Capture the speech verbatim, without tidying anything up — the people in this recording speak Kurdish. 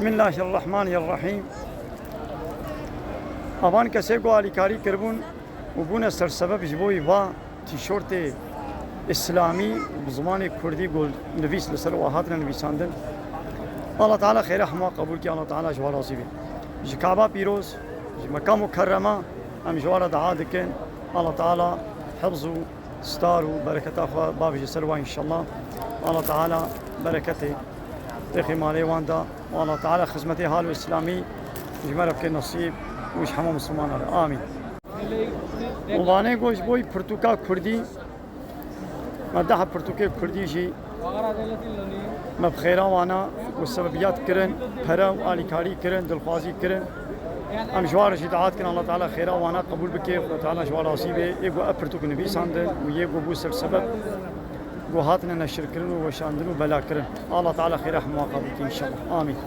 Bismillahirrahmanirrahim. Avan kesê ku alîkarî kiribûn û bûne sersebeb ji bo va tîşortê îslamî û bi zimanê kurdî ku nivîs li ser wa hatine nivîsandin. Allah Teala xêra hema qebûl kî, Allah Teala ji wa razî bê. Ji Kaba pîroz, ji Meka Mukerrema em ji wa re dua dikin. Allah Teala hifz û star û bereketa xwe bavêje ser wa înşallah. Allah Teala bereketê rêxê malê wan da. Allah Teala xizmetê hal û îslamî ji me re bike nesîb û ji hemû Misilmana re. Amîn. Û vanê got ji bo pirtûka kurdî, me deh pirtûkê kurdî jî me bi xêra wana û sebebiyat kirin, pere û alîkarî kirin, dilxwazî kirin. Em ji wan re jî dua dikin, Allah Teala xêra wana qebûl bike, Allah Teala ji wan razî be. Ê ku ev pirtûk nivîsandin û yê ku bû sersebeb ku hatine neşirkirin û weşandin û belakirin. Allah Teala xêra hemû qebûl bike înşallah. Amîn.